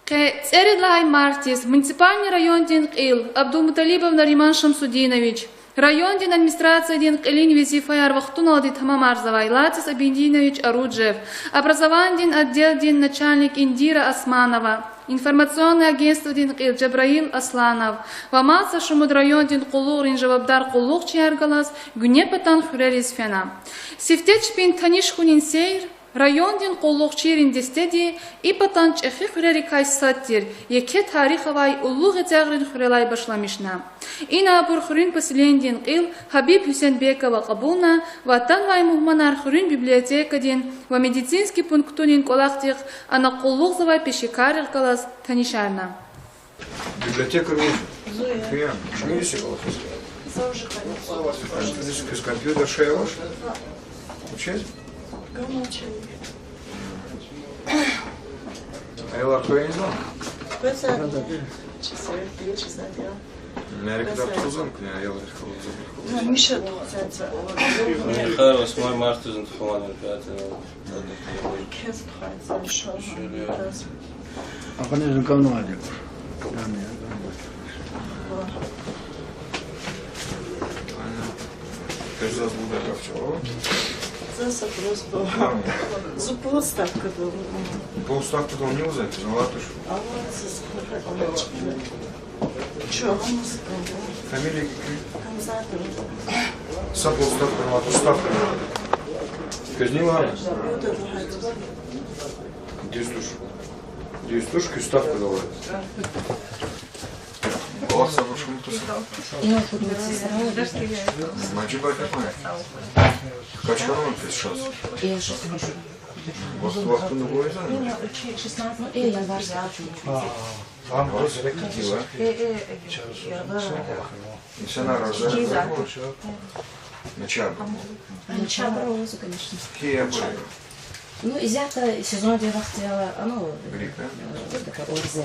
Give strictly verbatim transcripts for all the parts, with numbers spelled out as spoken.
Къе цӀерид лагьай мартдиз муниципальный райондин кьил Абдулмуталибов Нариман Шамсудинович, райондин администрациядин кьилин везифаяр вахтуналди тамамарзавай Латис Абидинович Оруджев, образованидин отделдин начальник Индира Османова, информационный агентстводин кьил Жабраил Асланов ва мад са шумуд райондин къуллугърин жавабдар къуллугъчияр галаз гуьне патан хуьрериз фена. Сифте чпин таниш хьунин сейр райондин къуллугъчийрин дестеди и патан чӀехи хуьрерикай сад тир, еке тарих авай Уллу Гъецягърин хуьрелай башламишна. Ина абур хуьруьн поселенидин кьил Гьабиб Гьуьсенбекова кьабулна ва атанвай мугьманар хуьруьн библиотекадин ва медицинский пунктунин кӀвалахдихъ, ана къуллугъзавай пешекаррихъ галаз танишарна. Библиотекарь вуж я? Зун я. Куьн я? Чун иси кӀвалахиз? Зав жи къайи. Квез компьютер ша авач? Учез? Гамачи. Аялар къвезва? Къвезва. Чизвай, чизвай я. Мярекатар тухузвани куьне, аялрихъ галаз? Гьамиша тухузвай. Мехъер восьмой мартдизни тухвана мероприятие. Квез тухвай за шо. Шо я. Акъанизни кавнавайди. Квез заз лугьудай гаф чӀал ава? Заз вопрос был. Ам. Зун полставкадал. Полставкадал ни лугьузвай, зун алатуш. Ава, заз. Чу, ама заз. Фамилия куь? Гьамзатова. Са полставкадал, полставкадал. Квез ни лагьана? Дуьз туш. Дуьз туш, куь ставкадал. Аллагь сабур хьун туса. Мажиб ай катмай? Качкана пес шаз. Вахт, вахтунда гуйзан? Э, январь за. Ам гъуз рекьидила. Э, э, э, январь. Инсанар раза. Киза. Начаб. Начаб роза, конечно. Ки я бу? Ну, изята сезон де вахт я, а, ну, грипп, да? Э, вот такая орзия.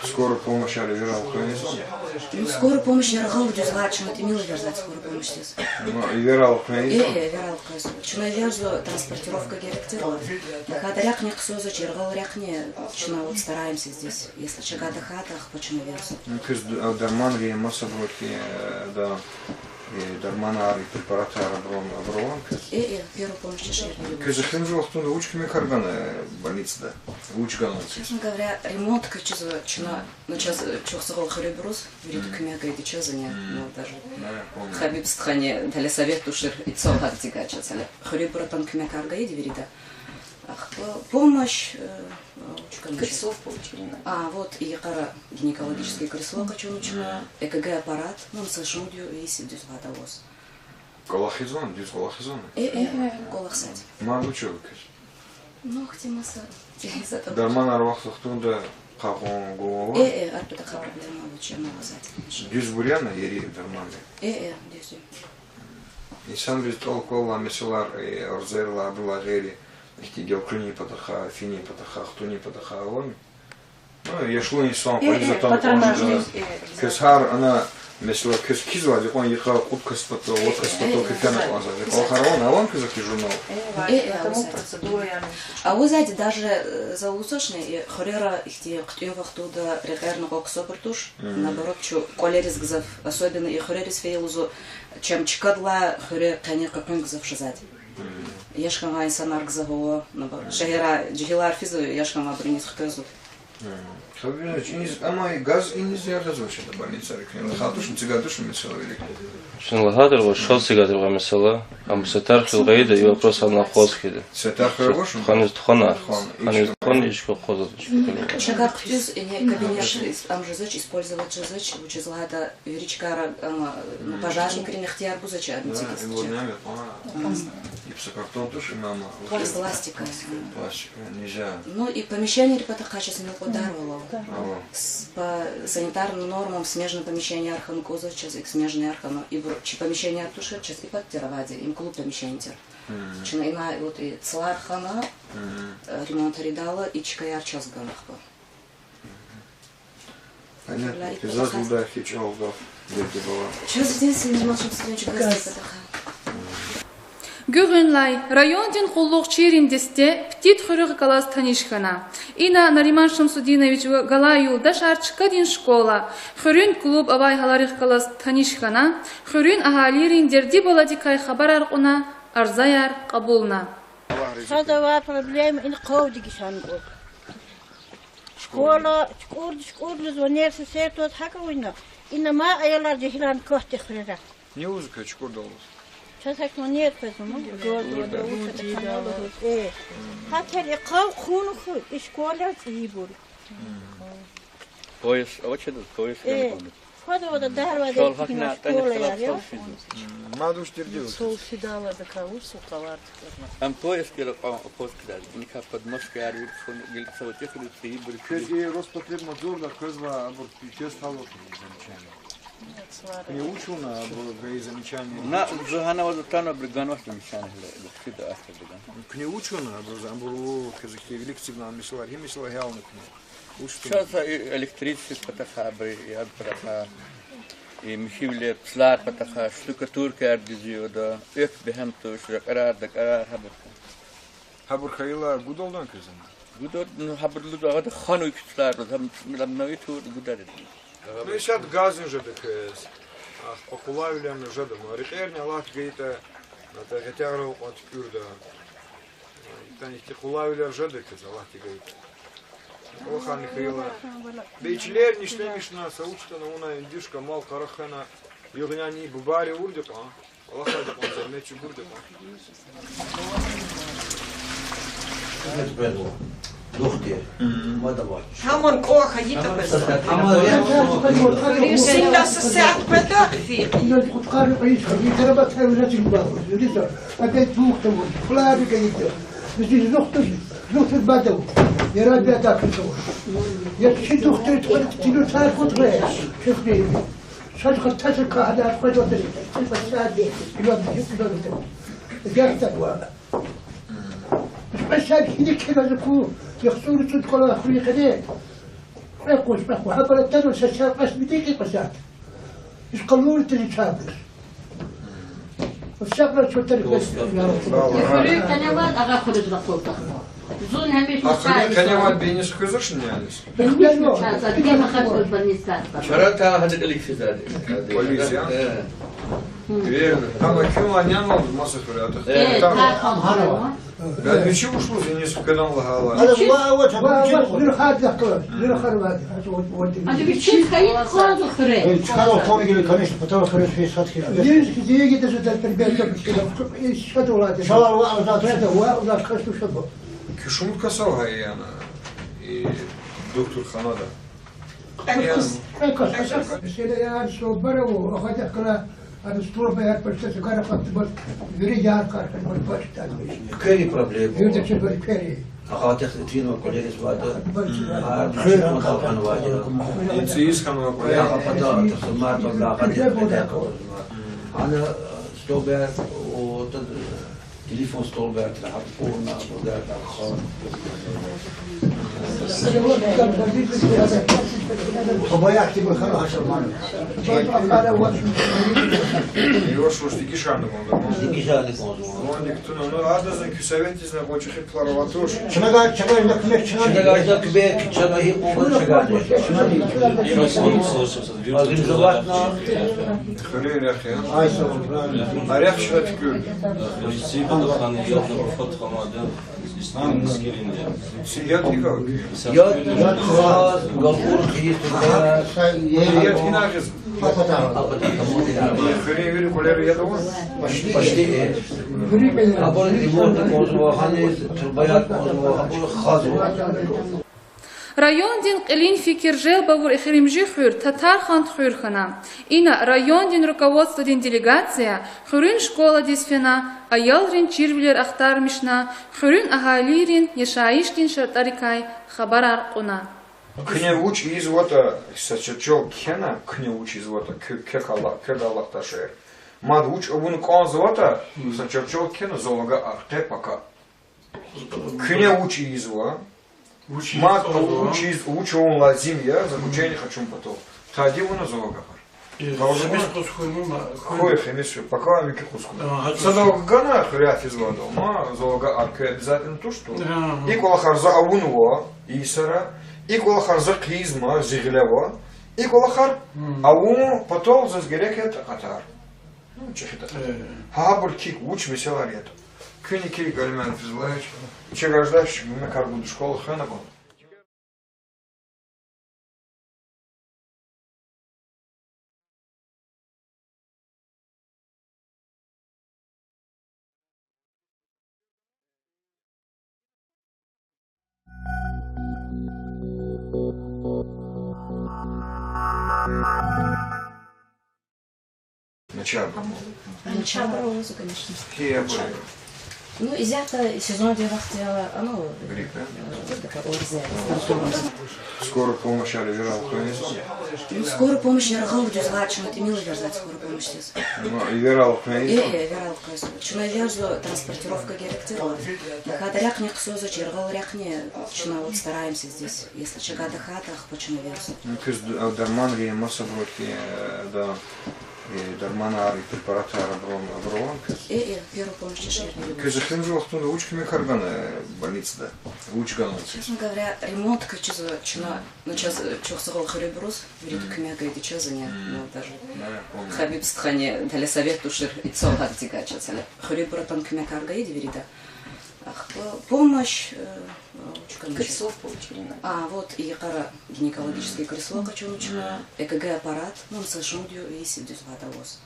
Скорая помощь ар вирал къвезва? Ну, скорая помощь яргъал дуьз лагьайтӀа, чна тӀимил эверзавай скорая помощьдиз. Ну, эверал къвезва? Э, э, эверал къвезва. Чна эверзава, транспортировка герек тирла. ТахьайтӀа рехъни хъсанзавач, яргъал рехъни, чна вот стараемся здесь. Если чага тахьайтӀа, ахпа чна эверзава. Ну, квез д-, а, дарманрин масабуру хьи, э, да, э, дарманар, препаратар абурун, абурун квез? Э, э, первую помощь чна эверзава. Квез эхиримжи вахтунда вуч куьмекар гана, э, больницада? Вуч гана? Честно говоря, ремонт квез чизва чна, ну, чаз, э, чухсагъул хуьруьбуруз, вирида куьмек гайиди чаз, ани, ну, даже Хабиб стхани, Таля, совет тушир, ицо гьар дигай чаз, али. Хуьруьбур атана куьмекар гайиди вирида. Ахпа помощь, э, э, вуч гана? Кресло получили. А, вот, и йикъара гинекологическое кресло къачуна чна, ЭКГ аппарат, ну, са шумуд йис дуьз лагьайтӀа аваз. КӀвалахизвани, дуьз кӀвалахизвани? Э, э, кӀвалахзавайди. Мад вуч ава квез? Ну, ахьтин маса. Дарманар вахт-вахтунда къакъун гун ава? Э, э, ар патахъай проблема авач, ана авазати. Дуьзбур яни ери дарманри? Э, э, дуьз я. Инсанриз тӀал квалай месэлаяр, э, орзерилай, абурулай гъейри, ихьтин гелкъуьнин патахъай, финин патахъай, хтунин патахъай авани? Ну, яшлу инсан, э, кьван э, инсан тан патронаж кьван жа. Квез гьар ана, месела, квез кхьизвайди кьван йикъа кьуд кас патал, вад кас патал кефена кьван за. Кьван гьар авани, авани квез ахьтин журнал? Э, э, авазати. Авазати даже, э, за лугьузвачни, э, хуьрера ихьтин хъуьтӀуьн вахтунда рекьер накьван ксабур туш. Наоборот, чун кӀвалериз гзаф, особенно и хуьрериз фейи лугьузва, чам чкадилай хуьре къени къекъуьн гзаф жезвайди. Яш хьанвай инсанар гзаф ава, наоборот. Шегьердай жегьилар физва, яш хьанвайбуруниз хквезва. Хабиб Валерьянович, иниз амай газ иниз яргъазвач ада больницайрикай. ЛагьайтӀа тушни, цигайтӀа тушни месэла вилик. Чна лагьайтӀа ва шаз цигайтӀа ва месэла. Амма светар хьиз гъайида, и вопрос ана акъваз хьида. Светар хьиз авачни? Хьаниз тухвана. Тухвана. Хьаниз тухвана, ичка акъвазва. Чна гьа хъуьтӀуьз, ингье кабинет ам жезвач, использовать жезвач, вучиз лагьайтӀа вири чкайра, ам, ну, пожарникрин ихтияр гузвач, а, мицикист. Гипсокартон туш, имама. Пластика. Пластика, нельзя. Ну, и помещениейрин патахъай чаз ина кьадарвал ава. Ава. С-, по санитарным нормам смежный помещенияр хьана кӀанзава чаз, икӀ смежныйяр хьана. Ибур чи помещенияр туш, чаз и пад тир авайди, им клуб помещение тир. Чна ина вот и цлар хьана, э, ремонтар ийидайла, и чкаяр чаз гана ахпа. Понятно. Заз лугьудай хьи, чӀал гаф, Берди бала. Чаз единственный мал чам садин чӀал газ тир патахъай. Гуьгъуьнлай, райондин къуллугъчийрин десте Петит хуьруьгъ галаз таниш хьана. Ина Нариман Шамсудинович ва галай юлдашар чкадин школа, хуьруьн клуб авай гьаларихъ галаз таниш хьана, хуьруьн агьалийрин дерди-баладикай хабарар кьуна, арзаяр кьабулна. Сада авай проблема ина къавди гишан кӀур. Школа чукӀурди, чукӀурдиз ва нерса сертваз гьакӀ авуна, ина ма аялар жегьиларни квахьди хуьрера. Ни лугьуз квез чукӀурдал лугьуз? Чаз гьакӀ манер квез ма, жордавада, учада хана лугьуз. Э. Гьатер и къав хъувуна хьуй, и школа цӀийибур. Поезд авачирдаз, поезд Э. янкъуна. Квадавада дарвада Шал гьакӀ икина на тӀани школа хталат яр, я? Сал физва. Мад вуч дерди ва Сал квез? Фидалада кавусу къавард квазма. Ам поезд гила кьван поезд кидаз. Никак подмосткаяр вирфун гилцава тихли цӀийибур. Квез и Роспотребнадзорда квезва абур чес талукь замечание. Куьне вуч авуна абур гайи замечание? На, зу гьана ваз атана абур ганвач замечание гьила, лугьуда автор даган. Куьне вуч авуна абур, абур квез ихьтин вилик эцигна месэлаяр, гьи месэла гьялна куьне? Вуч туна? Чаз и электричество патахъай абур, и абур патахъай, и михьивилер, цлар патахъай, штукатуркаяр дуьз я ада, экв бегьем туш, ракӀарар, дакӀарар гьабур. Гьабур хьайила гудалдан квез ана? Гудал, ну, гьабур лугьуда, агъада ханвай куьцлер лугьуда, гьам, гьам обновить авуртӀа гудариз. Ну, исятда газни жеда квез. Ахпа къулайвилерни жеда, ма рекьерни Аллагьди гайитӀа, ата гъетягъра акьван туькӀуьрда. Итан ихьтин къулайвилер жеда квез, Аллагьди гайитӀа. Кьван хьайила. Бейчилерни ишлемишна, са вуч ятӀани авуна, индюшка, мал къарагъ хьана, югъни бубайри авурди кьван. Аллагьди кьван зегьмет чӀугурди кьван. Духтур. Мгм. Мадамат. Гьаман кӀвахьайтӀа бес. Амма я Синда са сят патахъ фикь. Опять духтур. Хулари гайитӀа. Биз духтур, духтур бадав. Яра бяда кутур. Я чи духтур тхвар тилу тар кутур. Честно. Шад хатаса кагьда хважода. Тилу тар де. Илон, илон. Герта ва. Башар хьиник хьиз аку, яхцӀур цӀуд кӀвалах хуьни къене. Кьве къуз, кьве къуз. Гьабура тана са чар къаст мидикьи къасат. Иш къалур тири чабуз. Ва сагъра чотари къвез. Хуьруьн къеневал агъа хуьруьз ракъурда. Зун гьамиша А хуьруьн къеневал бинис хуьзуршни янис? Гьамиша чаз, а диде махачур больницада. Чара та гьадакьилик физади. Полиция? Э. Верно. Там куьн ва няна маса хуьряда. Э, та хам гьанава. Гьанава. Ва вичи вуч лугьуз иниз хкведан лагьайла? Ада ва, ва, ва, ва, вирхар дахкала, вирхар ва, ва, ва. Ада вичи хьайи хквазва хуьре. Э, чкара хъван гила, конечно, патара хуьре фейсхат хьи. Иниз ки зиги деза дар прибежка кила, и шкада влади. Шалар ва азад. Шада ва азад касу шабо. Куь шумуд касал гьая яна и духтурханада? Кьве кас. Кьве кас. Кьве кас. Месела яр собар ава, ахадахъ кала, ана столбаяр пашта сагара патбас, вири яр каркан башта. Квери проблема. Вирда чебер квери. Ахадахъ тин ва квалерис вада. Башта. А, дуьшуьн калкан вада. Ицис ханва квалер. Ахапата, тахсумар, тобла, ахадахъ квалер. Ана столбаяр, о, та, Телефон столбаяр тир, гьа, пурна, бурдар, гьа, хан. Хабаяк ти бахара гьашаман. Йош, йош, диги шарни кӀанда. Диги шарни кӀанда. Вон дик туна, ну, адазни куь советдизни гъвечӀи хиплар аватуш. Чна гайда, чна гайда, куьмек чна. Чна гайда, куьмек чна, гьикьван чна гайда. Организовать на. Хуьруьн рехъ я. Ай, сагъ ol, правильно. Рехъ чна туькӀуьр. Яд гьикӀ я? Яд хаз, гапур хъийиз туна. Яд гьина гъиз. Хуьруьн вири кӀвалера яд ава? Почти, э. Абур ремонт кӀанзава, гьаниз турбаяр кӀанзава, абур хазва. Райондин кьилин фикир желб авур эхиримжи хуьр Татарханд хуьр хьана. Ина райондин руководстводин делегация хуьруьн школадиз фена, аялрин чирвилер ахтармишна, хуьруьн агьалийрин яшайишдин шартӀарикай хабарар кьуна. Куьне вуч ийизватӀа, са чечел кхьена, куьне вуч ийизватӀа, куь, куь кала-, куь галатда шер. Мад вуч авун кӀанзаватӀа, са чечел кхьена, залога къе-пака. Куьне вуч ийизва? Мад вуч ийиз, вуч авун лазим я, заключение къачун патал. Тади вуна залога къар. Э, гъавурда хьиз кьуз хьуй, мама, хьуй. Хьуй, хьиз хьуй, пока ам икӀ кьуз хьуй. Ага, гьа, са чӀавуз. Залга гана хуьре физвайда, ма, залга ар куь обязательно туш ту. Ага. ИкӀ кӀвалахар за авунва йисара, икӀ кӀвалахар за хъийизма, зи гъиле ава, икӀ кӀвалахар авун патал заз герек я такьатар. Ну, чӀехи такьатар. Э. Гьа, гьабур кик, вуч месэлаяр ятӀа. Куьн икӀ, Алиман Физулаевич, чи гражданский куьмекар гуда, школа хвена кьван. Начар. Начар, конечно. Куь ябур я? Ну, исятда сезондин вахт я, а, ну, грипп, да? Э, вот такая ОРЗ. Скорая помощь ара верал къвезва? Ну, скорая помощь яргъал дуьз лагьайтӀа, чна тӀимил эверзавай скорая помощьдиз. Ну, и верал къвезва? Э, э, верал къвезва. Чна эверзава, транспортировка герек тирла. ТахьайтӀа рехъни хъсанзавач, яргъал рехъни, чна вот стараемся здесь. Если чка тахьайтӀа, ахпа чна эверзава. Ну, квез д-, а, дарманрин масабуру хьи, э, да, э, дарманар, и препаратар абурун, абурун квез? Э, э, первая помощь чешир. Квез эхиримжи вахтунда вуч куьмекар гана, э, больницада? Вуч гана квез? Честно говоря, ремонт квез чизва чна, ну, чаз, э, чухсагъул хуьруьбуруз, вирида куьмек гайиди чаз, не, ну, даже Хабиб стхани, Даля, совет тушир, ицо гьаддигай чаз, Даля. Хуьруьбур атана куьмекар гайиди вирида. Ахпа помощь, э, э, чукана. Кресло получили, да? А, вот, и йикъара гинекологическое кресло къачуна чна, ЭКГ аппарат, ну, са шумуд йис дуьз лагьайтӀа аваз.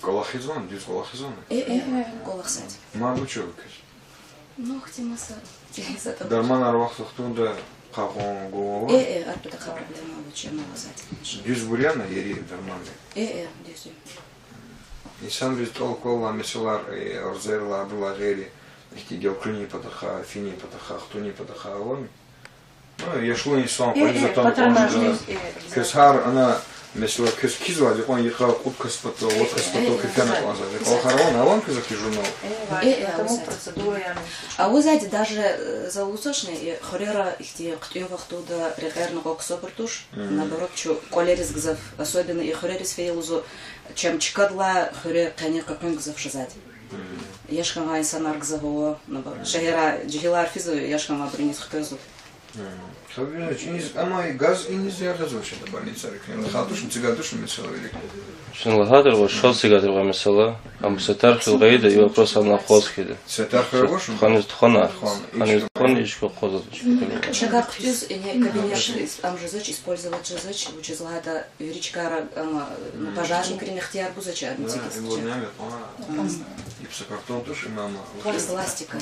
КӀвалахзавани, дуьз кӀвалахзавани? Э, э, кӀвалахзавайди. Мад вуч ава квез? Ну, хьтин маса, за тӀа. Дарманар вахт-вахтунда къакъун гун ава? Э, э, ар патахъай проблема авач, ам авазди. Дуьзбур яни ери дарманри? Э, э, дуьз я. Инсанриз тӀал квалай месэлаяр, э, ОРЗ-яр лагьайла, гъейри, ихьтин гелкъуьнин патахъай, финин патахъай, хтунин патахъай авани? Ну, яшлу инсан, э, кьван э, инсан патронажный, э, квез гьар ана, месела, квез кхьизвайди кьван йикъа кьуд кас патал, вад кас патал кефена кӀанзавай. Кьван харван авани квез хьи журнал? Э, э, авазди. Авазди даже, э, за лугьузвачни, э, хуьрера ихьтин хъуьтӀуьн вахтунда рекьер накьван ксабур туш, наоборот, чун кӀвалериз гзаф, особенно и хуьрериз фейи лугьузва, чам чкадилай хуьре къени къекъуьн гзаф жезвайди. Яш хьанвай инсанар гзаф ава, наоборот. Шегьердай жегьилар физва, яш хьанвайбуруниз хквезва. Хабиб Рамзанович, иниз, амай газ иниз яргъазвач ада больницайрикай. Ина хатуш, цигатуш месэла вилик. Шин лагьайтӀа, ва шал цигатурвай месэла. Ам сетар хьиз гъайида, и вопрос ам акъваз хьида. Сетар хьиз авачни? Тухваниз тухвана. Тухвана. Тухваниз тухвана, ичка акъваздач. Чакай хъуьтӀуьз, ини кабинет ам жезвач, использовать жезвач, вучиз лагьайтӀа вири чкайра ам, ну, пожарникрин ихтияр гузвач, ам цигиз. Гипсокартон туш, мама. Пластика.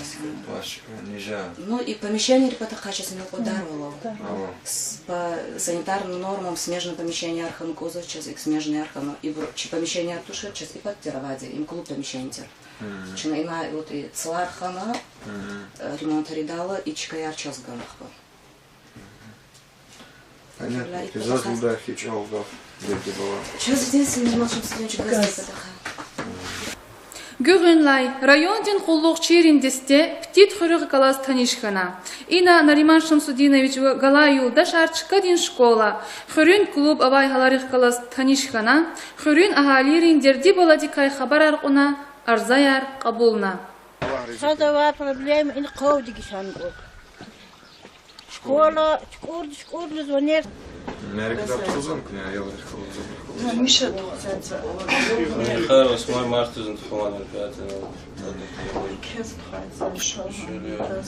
Пластика, нельзя. Ну, и помещенийрин патахъай чаз мукьвадар валал. Ава. С-, по санитарным нормам смежный помещенияр хьана кӀанзавач чаз, икӀ смежныйяр хьана. Ибур чи помещенияр тушир, чаз и пад тир авайди, им клуб помещение тир. Чна ина вот и цлар хьана, э, ремонтар ийидайла, и чкаяр чаз гана ахпа. Понятно. Заз лугьудай хьи, чӀал гаф, дерди бала. Чаз единственный Нариман Шамсудинович газ патахъай. Гуьгъуьнлай райондин къуллугъчийрин десте Птит хуьруьгъ галаз таниш хьана. Ина Нариман Шамсудинович ва галай юлдашар чкадин школа, хуьруьн клуб авай гьаларихъ галаз таниш хьана, хуьруьн агьалийрин дерди-баладикай хабарар кьуна, арзаяр кьабулна. Сад авай проблема ина къавди гишан кӀук. Школа, школа, школа звонит. Мярекат тухузвани куьне, аялрихъ галаз? Миша тухузвайди я. Михаил восьмое мартазни тухузвайди я, пятое. Квез тухузвайди я, шо? Шуьре.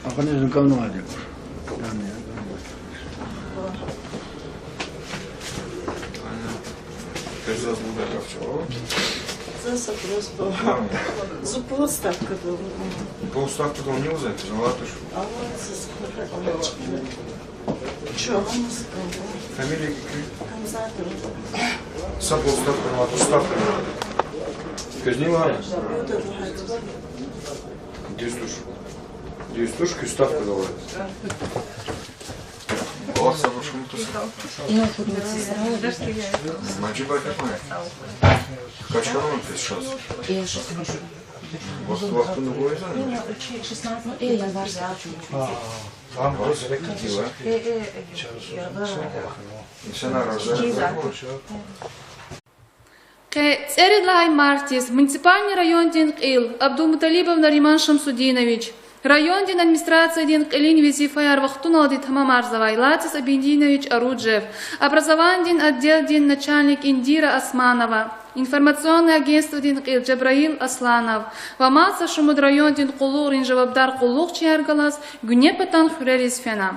Акъанизни кӀанвайди я. Квез заз лугьудай гаф чӀал ава? Заз просто. Ам. За полставкадал. Полставкадал ни лугьузвай, заз алай туш. Алай заз. Чу, а музыка. Фамилия куь? Гьамзатова. Са полставкадал, полставкадал. Квез ни лагьана? Дуьз туш. Дуьз туш, куь ставкадал. Аллагь сабур-шумуд туса. Мажи бакӀа кьван я? Качкана ван квез шаз? Вахт, вахтунда гузвани? Э, январь за. Къе цӀерид лагьай мартдиз муниципальный райондин кьил Абдулмуталибов Нариман Шамсудинович, райондин администрациядин кьилин везифаяр вахтуналди тамамарзавай Лацис Абидинович Оруджев, образованидин отделдин начальник Индира Османова, информационный агентстводин кьил Жабраил Асланов ва мад са шумуд райондин къуллугърин жавабдар къуллугъчияр галаз гуьнепатан хуьрериз фена.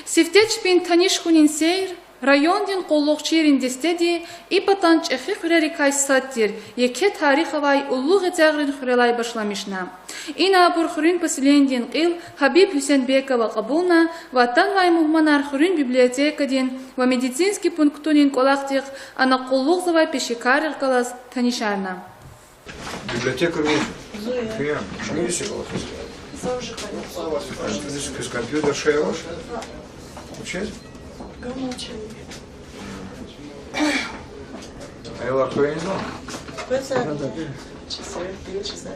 Сифте чпин таниш хьунин сейр райондин къуллугъчийрин дестеди и патан чӀехи хуьрерикай сад тир, еке тарих авай Уллу Гъецягърин хуьрелай башламишна. Ина абур хуьруьн поселенидин кьил Гьабиб Гьуьсенбекова кьабулна ва атанвай мугьманар хуьруьн библиотекадин ва медицинский пунктунин кӀвалахдихъ ана къуллугъзавай пешекаррихъ галаз танишарна. Библиотека вине? Зун я. Куьн я? Чун я, Сикалахиз? За уже конец. Куьз компьютер ше авач? Учез? Гамачи. Аялар къвезва? Къвезва. Чизвай, чизвай.